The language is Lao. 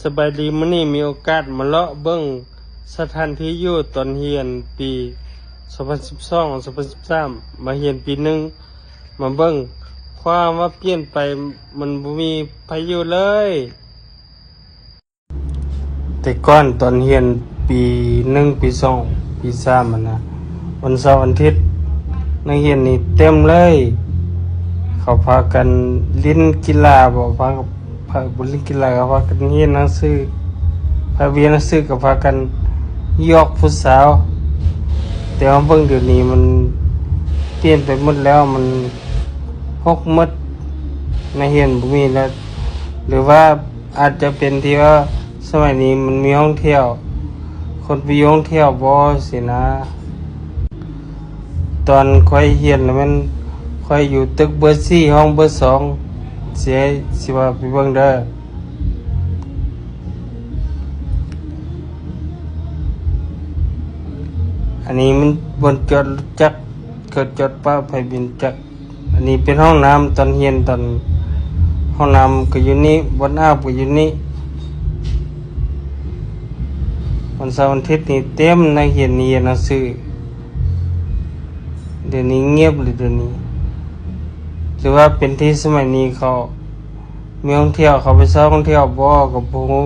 ສະບາຍດີ, ມື້ນີ້ມີໂອກາດມາເລາະເບິ່ງສະຖານທີ່ຢູ່ຕອນຮຽນປີສອງພັນສິບສອງ ສອງພັນສິບສາມ ມາຮຽນປີໜຶ່ງ ມາເບິ່ງ ຄວາມວ່າປ່ຽນໄປ ມັນບໍ່ມີໃຜຢູ່ເລີຍ. ແຕ່ກ່ອນຕອນຮຽນປີໜຶ່ງ ປີສອງ ປີສາມຫັ້ນນະ ວັນເສົາວັນທິດ ນັກຮຽນນີ້ເຕັມເລີຍ. ເຂົາພາກັນຫຼິ້ນກິລາບໍ ພາ ພາ ບໍ່ຫຼິ້ນກິລາ ກໍພາກັນຮຽນໜັງສື ພາຮຽນໜັງສື ກໍພາກັນຢອກຜູ້ສາວ. ແຕ່ວ່າເບິ່ງດຽວນີ້ມັນປ່ຽນໄປໝົດແລ້ວ, ມັນຫົກໝົດ, ນັກຮຽນບໍ່ມີແລ້ວ ຫຼືວ່າ ອາດຈະເປັນທີ່ວ່າສະໄໝນີ້ມັນມີທ່ອງທ່ຽວ, ຄົນໄປທ່ອງທ່ຽວບໍ່ຊີ້ນະ. ຕອນຂ້ອຍຮຽນນະແມ່ນຂ້ອຍຢູ່ຕຶກເບີສີ່ ຫ້ອງເບີສອງ ຊິໃຫ້ ຊິພາໄປເບິ່ງເດີ. ອັນນີ້ມັນບ່ອນຈອດລົດຈັກ, ເຂົາຈອດປະໄຟເປັນຈັກ. ອັນນີ້ເປັນຫ້ອງນ້ຳຕອນຮຽນ, ຕອນ ຫ້ອງນ້ຳກໍຢູ່ນີ້, ບ່ອນອາບກໍຢູ່ນີ້. ວັນເສົາວັນທິດນີ້ເຕັມນັກຮຽນຮຽນໜັງສື. ດຽວນີ້ງຽບເລີຍດຽວນີ້. ຫຼືວ່າເປັນທີ່ສະໄໝນີ້ເຂົາມີທ່ອງທ່ຽວ, ເຂົາໄປເຊົ່າທ່ອງທ່ຽວບໍ່ກໍບໍ່ຮູ້.